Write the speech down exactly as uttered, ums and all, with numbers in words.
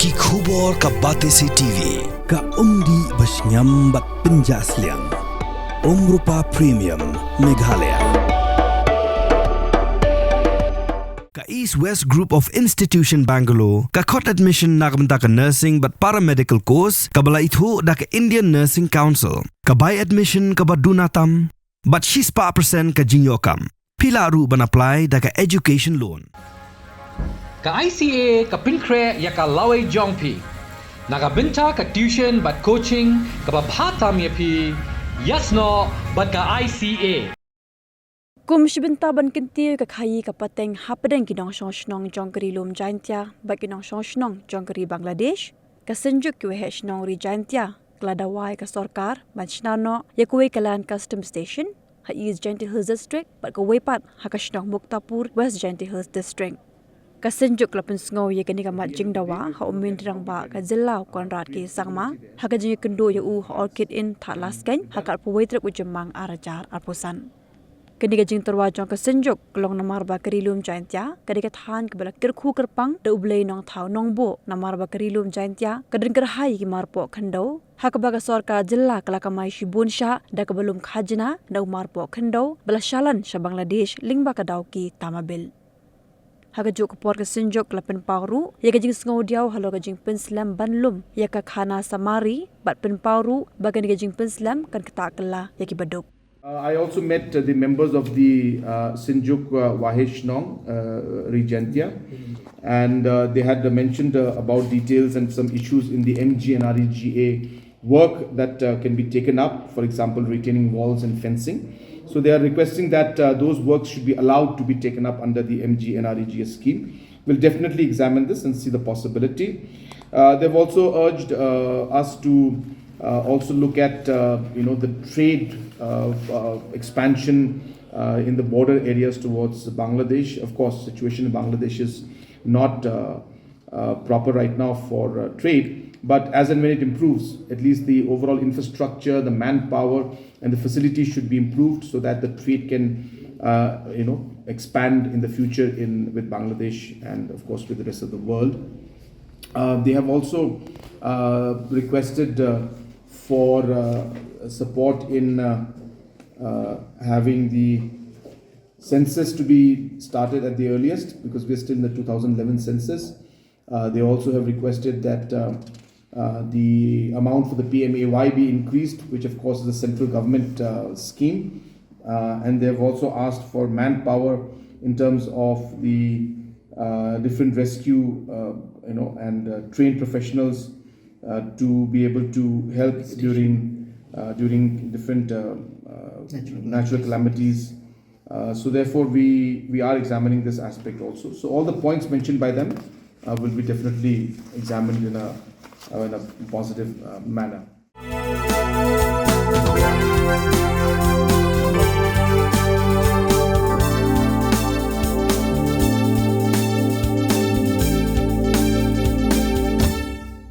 Ki khubor ka Batesi T V, ka umdih ba shngiam bad pynjah sliang. Umrupa Premium, Meghalaya. Ka East West Group of Institution Bangalore, ka khot admission na ka bynta ka nursing bad paramedical course, kaba la ithuh da ka Indian Nursing Council, ka bai admission kaba duna tam, bad shispah percent ka jingïoh kam. Phi lah ruh ban apply da ka education loan. Ka I C A ka pynkhreh ïa ka lawei jong phi na ka bynta ka tuition bad coaching kaba bha tam ïa phi, ïasnoh bad ka I C A. Kum shi bynta ban kyntiew ïa ka khaïi ka pateng hapdeng ki nongshong shnong jong ka Ri Lum Jaintia bad ki nongshong shnong jong ka Ri Bangladesh, ka Synjuk ki Waheh Shnong Ri Jaintia ka la dawa ïa ka sorkar ban shna noh ïa kawei ka Land Customs Station ha East Jaintia Hills District bad kawei pat ha ka shnong Muktapur, West Jaintia Hills District. Ka Synjuk ka la pynsngew ïa kane ka mat jingdawa ha u Myntri Rangbah ka jylla u Conrad K Sangma ha ka jingïakynduh ïa u ha Orchid Inn, Thadlaskein, ha ka arphew wei tarik u Jymmang arhajar arphew san. Kane ka jingtyrwa jong ka Synjuk ka long namar ba ka Ri Lum Jaintia ka dei ka thaiñ kaba la kyrkhu kyrpang da U Blei Nongthaw Nongbuh, namar ba ka Ri Lum Jaintia ka don kyrhai ïa ki marpoh khyndew, ha kaba ka sorkar jylla ka la kamai shibun shah da kaba lum khajna na u marpoh khyndew ba la shalan sha Bangladesh lyngba ka Dawki Tamabil. Ha kajuh ka por ka Synjuk ka la pynpaw ruh ïa ka jingsngewdiaw halor ka jingpynslem ban lum ïa ka khana samari bad pynpaw ruh ba kane ka jingpynslem kan ktah kylla ïa ki baduk. Uh, I also met, uh, the members of the, uh, Synjuk, uh, Waheh Shnong, uh, Ri Jaintia, and, uh, they had mentioned, uh, about details and some issues in the M G N R E G A work that, uh, can be taken up, for example, retaining walls and fencing. So they are requesting that, uh, those works should be allowed to be taken up under the M G N R E G A scheme. We'll definitely examine this and see the possibility. Uh, they've also urged, uh, us to, uh, also look at, uh, you know, the trade, uh, uh, expansion, uh, in the border areas towards Bangladesh. Of course, situation in Bangladesh is not, uh, uh, proper right now for, uh, trade, but as and when it improves, at least the overall infrastructure, the manpower, and the facilities should be improved so that the trade can, uh, you know, expand in the future in, with Bangladesh and, of course, with the rest of the world. Uh, they have also, uh, requested, uh, for, uh, support in, uh, uh, having the census to be started at the earliest, because we're still in the two thousand eleven census. Uh, they also have requested that, uh, uh, the amount for the P M A Y be increased, which of course is a central government, uh, scheme. Uh, and they've also asked for manpower in terms of the, uh, different rescue, uh, you know, and, uh, trained professionals, uh, to be able to help during, uh, during different, uh, uh, natural calamities. Uh, so therefore, we, we are examining this aspect also. So all the points mentioned by them, uh, will be definitely examined in a, uh, in a positive, uh, manner.